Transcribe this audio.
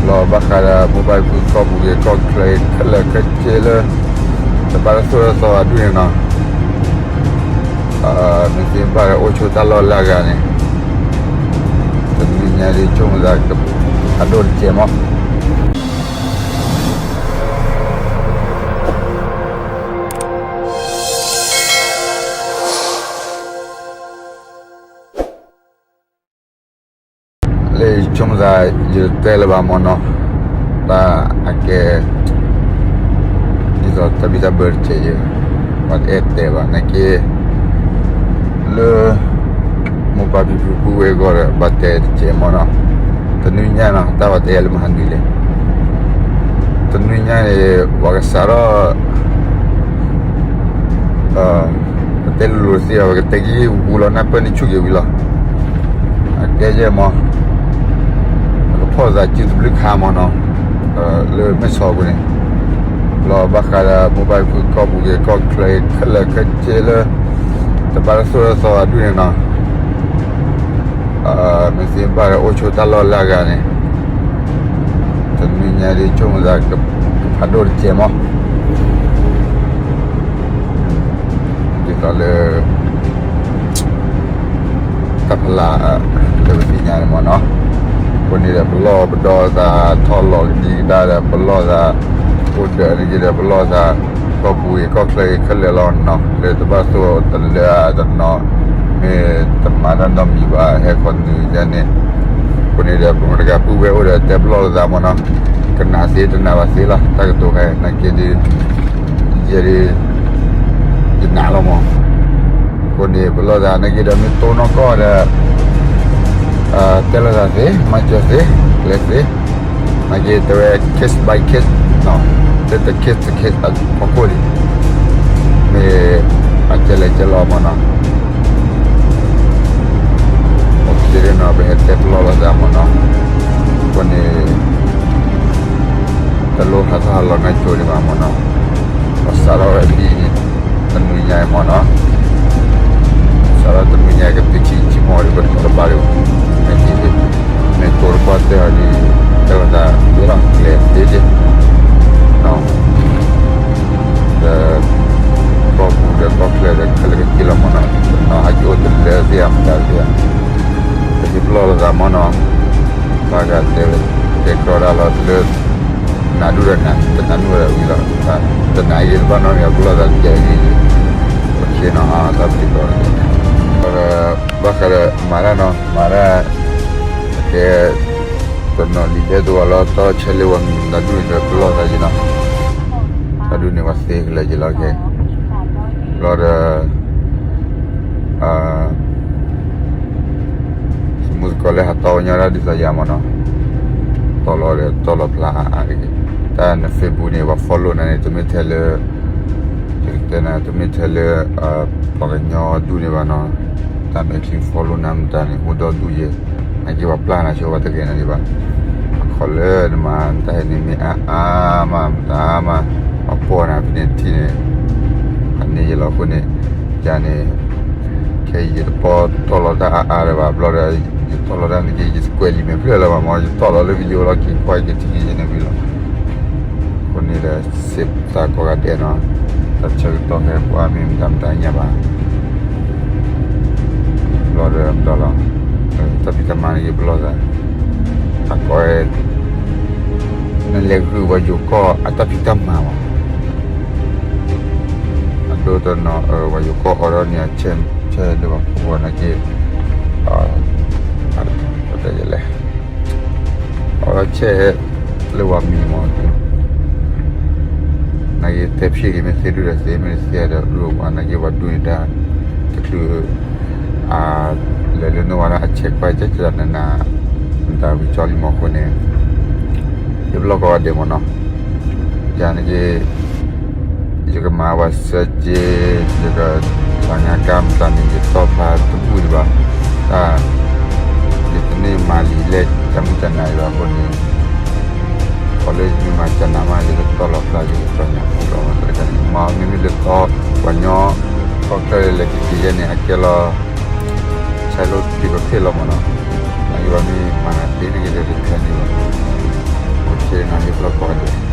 လီၤဘၣ်ဃးဒီးမိၢ်ပၢ်ဖံဖုကီၢ်ပူၤက့ၤကီၢ်ချၢက့ၤခဲလၢာ်ခဲဆ့လၢ တဘၣ်တၢ်သိၣ်တၢ်သီအဒူၣ်န့ၣ်နီၤ, မ့ၢ်သ့ၣ်ဘၣ်ဒီးအိၣ်ဆိးတၢ်လီၢ်လၢအဂၤန့ၣ်, တနွံညါဒ်ဆိကမိၣ်သး ကဖးဒိၣ်တစဲးမး လၢယဆိကမိၣ်သး ယတဲလၢၤဘၣ်မ့ၢ်နီၤ, တၢ်အကဲ ဒ်သိးတၢ်ဘံၣ်တၢ်ဘၢတစဲးယဲ, ပှၤတအဲၣ်တဲဘၣ်နာ်က့ လၢ မိၢ်ပၢ်ဖံဖုပုၢ်ဝဲၢ်အဂီၢ်ဒီး ဘၣ်တဲတစဲးမ့ၢ်နီၤ, တနွံညါနီၤ တၢ်ပှၤတဲလၢမဟါနွံလဲၣ်, တနွံညါန့ၣ် ပှၤကစးထီၣ် ပတဲလိၤလိၤတသ့ဘၣ် ပကတဲက့ၤဝူလီၤ နၢ်ပၢၢ်န့ၣ်ဆူၣ်က့ၤဝံၤလီၤ. အကဲယဲၢ်မး ပကဖီၣ်သးစုတဘျုးခါမးနီၤ, လၢမဲၢ်ဆီးပူၤန့ၣ်, လီၤဘၣ်ဃးဒီးမိၢ်ပၢ်ဖံဖုကီၢ်ပူၤက့ၤကီၢ်ချၢခဲလၢာ်ခဲဆ့လၢ တဘၣ်တၢ်သိၣ်တၢ်သီအဒူၣ်န့ၣ်နီၤ, မ့ၢ်သ့ၣ်ဘၣ်ဒီးအိၣ်ဆိးတၢ်လီၢ်လၢအဂၤန့ၣ်, တနွံညါဒ်ဆိကမိၣ်သး ကဖးဒိၣ်တစဲးမး ဒ်သိးလၢ တၢ်ဖီလာ်လၢပသ့ၣ်ညါန့ၣ်မ့ၢ်နီၤ, အဃိန့ၣ်ဒီး ပလီၢ်ပဒီသး ထီၣ်လီၤကဒံကဒါဒီး ပလီၢ်သး အိၣ်ဒၢးန့ၣ်က့ဒီး ပလီၢ်သး ကီၢ်ပူၤဂ့ၤကီၢ်ချၢဂ့ၤခဲလၢာ်လီၤနီၤ, လၢတဘၣ်သိၣ်တလၢအတနီၤ, မ့ၢ်တမၤတၢ်နီတမံၤဘၣ် ဟဲခီနုာ်ယဲန့ၣ်, အဃိန့ၣ်ဒီး ပမတဂၤပုၢ်ဝဲၢ်အိၣ်ဒီး တဲပလီၢ်လိာ်သးမ့ၢ်နီၤ, ကနၣ်သ့တနၣ်ဘၣ်သ့လီၤ တၢ်ကတိၤခဲအံၤ နာ်က့ဒီး ယဲဒၣ် ယနၢ်လီၤမး, အဃိန့ၣ် ပလီၢ်သးနာ်က့ဒီး မ့ၢ်တိၢ်နီၢ်ကီၢ်ဒီး တဲလိာ်သးသ့ မၤစၢၤသ့ လဲၤသ့, နာ်က့တဲဝဲ case by case လၢတ case တ case အဖီခိၣ်န့ၣ် မ့ၢ်အကဲလဲၣ်ကဲလီၤမ့ၢ်နီၤ, အိၣ်က့ၤနီၤ ပဟဲတဲပလီၢ်လိာ်သးမ့ၢ်နီၤ, အဃိန့ၣ် တလိၣ်ဟးထီၣ်ဟးလီၤနၢ်ကၠိဒံးဘၣ်မ့ၢ်နီၤ, ပစးထီၣ်ဝဲဒ်န့ၣ် တနွံညါအံၤမ့ၢ်နီၤ, စးထီၣ်တနွံညါ ကတုၤဆံဆံမီၢ်ဒံး ပတကိးတဘၣ်ဒံး, မ့ၢ်ကိးတပှၢ်တဲအီၤဒ် တဲလိာ်သးသ့လီၤ ကျဲသ့ဒံး, ဒီး ကီၢ်ပူၤဒီးကီၢ်ချၢဒီးခဲလၢာ်ခဲဆ့လီၤမ့ၢ်နီၤ, ဟးက့ၤအိၣ်တလၢသ့ၣ်ဧါမတၤသ့ၣ်ဧါ, ပဟ့ၣ်ပလီၢ်လိာ်သးမ့ၢ်နီၤ, ဘၣ်ဂၤတဲဝဲ တဲကြီဒၣ်လီၤလၢ နၢ်ဒူၣ်ဒီးနၢ် တနၢ်ဒူၣ်ဒီးဝံၤလီၤ, တနၢ်အံၤတဘၣ်နီတမံၤ ပလီၢ်သးတကဲးဂ့ၤဂ့ၤ, ပဃ့နီၤ တၢ်ပတံၤကီး ဘၣ်ဃးဒီးမၤတၢ်နီၤ မၤတၢ် ကဲ တနီၤလံၤလဲၣ်တဝီလီၤ တီဆဲးလၢပှၤမံၤ နၢ်ဒူၣ်န့ၣ်ဒီးပလီၢ်သးယံၤနီၤ, နၢ်ဒူၣ်န့ၣ်ပှၤသ့ကလၢာ်ယံၤလီၤကဲ, ဘျီဒီး သမူသကိးလၢဟးတီပှၤကညီတၢ်ဒ်သိးယၤမ့ၢ်နီၤ, တီလီၤဒီးတီလီၤဖျါအါအါတဂ့ၤ, တၢ်န Facebook န့ၣ် ပှၤ follow နၤန့ၣ် တမ့ၢ်ထဲလၢ ယကတဲနၤ တမ့ၢ်ထဲလၢ ပှၤကညီဒူၣ်န့ၣ်ဘၣ်နီၤ, တၢ်မဲာ်ချံ follow နၤမတၤန့ၣ် အိၣ်ဒီဒူၣ်ယဲ, နာ်က့ပှၤပျၢ်နၤဆိပှၤတဂဲၤနၤဒံးဘၣ်, အခီလၢနမၤတၢ်ဟဲန့ၣ် မ့ၢ်အါအါမး မတၤမး ပှၤပိာ်နၤဖဲန့ၣ်ထံၣ်န့ၣ် အန့ၣ်ယလီၤအဃိန့ၣ်, ယၤန့ၣ် ခဲအံၤယတပီၢ်တီၢ်လီၤတၢ်အါအါလၢၤဘၣ် ဘျီဒီး ယတီၢ်လီၤတၢ်န့ၣ်က့ ယတကွဲးလံာ်မဲာ်ဖျၢၣ်လၢၤဘၣ်မ့ၢ် ယတီၢ်လီၤလၢ video လီၤက့ၤကွၢ်က့ၤထံၣ်က့ၤယဲန့ၣ်ဝံၤလီၤ, အဃိန့ၣ်ဒီး စံးသးကိးဂၤဒဲးနီၤ, တၢ်ဆၢကတီၢ်ခဲအံၤပှၤမ့ၢ်မတၤမတၤညါဘၣ် ဘျီဒီး ဘျီလီၤ, တၢ်ဖံးတၢ်မၤန့ၣ်က့ၤပလီၢ်သး, အကိးဝဲ နလဲၤဂုာ်ပှၤယိၤကီၢ်အတၢ်ဖံးတၢ်မၤဘၣ်, အဒိတနီၤ ပှၤယိၤကီၢ်အိးထီၣ်န့ၢ်အဆဲး ဆဲးဒိၣ်ဘၣ်ဖိဝဲနာ်က့ ပတဲလဲၣ် အိးထီၣ်ဆဲးလၢပှၤမံၤမ့ၢ် နာ်က့တဲဖျ့က့ၤ မ့ၢ်သ့ဒူၣ်ဒီးသ့ မ့ၢ်တသ့ဒီးဒူၣ်ပှၤ နာ်က့ပှၤဒူၣ်န့ၣ်တၢ်တချုး လဲၤလၢနဝၤဒၣ်အဆဲးကွၢ်ကဲကဲနနၤ နတၢ်ဝံၤကၠီလံမ့ၢ်အဃိန့ၣ် ယပလီၢ်ကိးဂၤဒဲးမ့ၢ်နီၤ ယၤန့ၣ်က့ ယကမၤဝဲစၢက့ ယက ဆါငါကါမတၤန့ၣ် ယတီၢ်ဖျါတဘူၣ်ဒံးဘၣ် တၢ် ယတန့ၢ်မၤလံာ်လဲၢ်တၢ်မုၢ်တၢ်နၤအံၤဘၣ်အဃိန့ၣ် ခီလၢယမ့ၢ်မၤကနၤမး ယကတီၢ်လီၤဖျါ ယကတီၢ်ညါပူၤလီၤ မၤတၢ်တခါန့ၣ် မ့မ့ၢ်လၢတီပှၤညီ ကီၢ်ချၢလဲၤက့ၤက့ၤယဲန့ၣ် အကဲလီၤ ဆဲးလိတံၤပဖ့ၣ်လီၤမ့ၢ်နီၤ နာ်က့ဘၣ်မ့ၢ်မၤနၤသ့န့ၣ်က့ၤဒီးတခါန့ၣ်ဘၣ် နဟ့ၣ်ပလီၢ်ကပီၤကဒီး